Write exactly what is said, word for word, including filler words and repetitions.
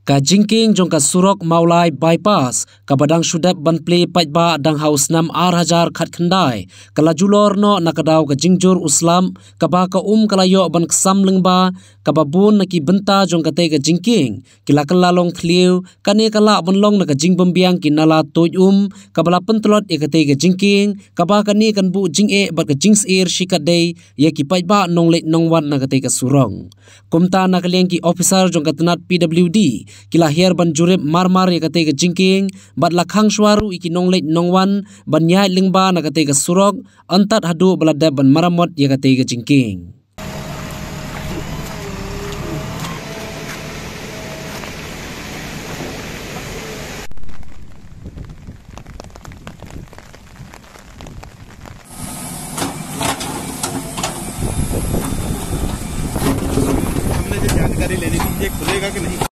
Ka jingkieng jong ka surok Mawlai Bypass, kaba dang shu dep ban plie paidbah dang ha u snem ar hajar khatkhyndai, ka la julor noh na ka daw ka jingjur u slap, kaba ka um ka la ïoh ban ksam lyngba, kaba bun na ki bynta jong katei ka jingkieng ki la kylla long thliew, kane ka lah ban long na ka jingbymbiang ki nala tuid um, kaba la pyntlot ïa katei ka jingkieng, kaba kane kan buh jingeh bad ka jingsyier shikatdei ïa ki paidbah nongleit nongwan na katei ka surok. Kumta na ka liang ki ophisar jong ka tnat P W D ki la hiar ban jurip marmar ïa katei ka jingkieng, bad la khang shuwa ruh ïa ki nongleit nongwan ban ïaid lyngba na katei ka surok, hangta haduh ba la dep ban maramot ïa katei ka jingkieng. हमने जो जानकारी लेनी थी, ये खुलेगा कि नहीं?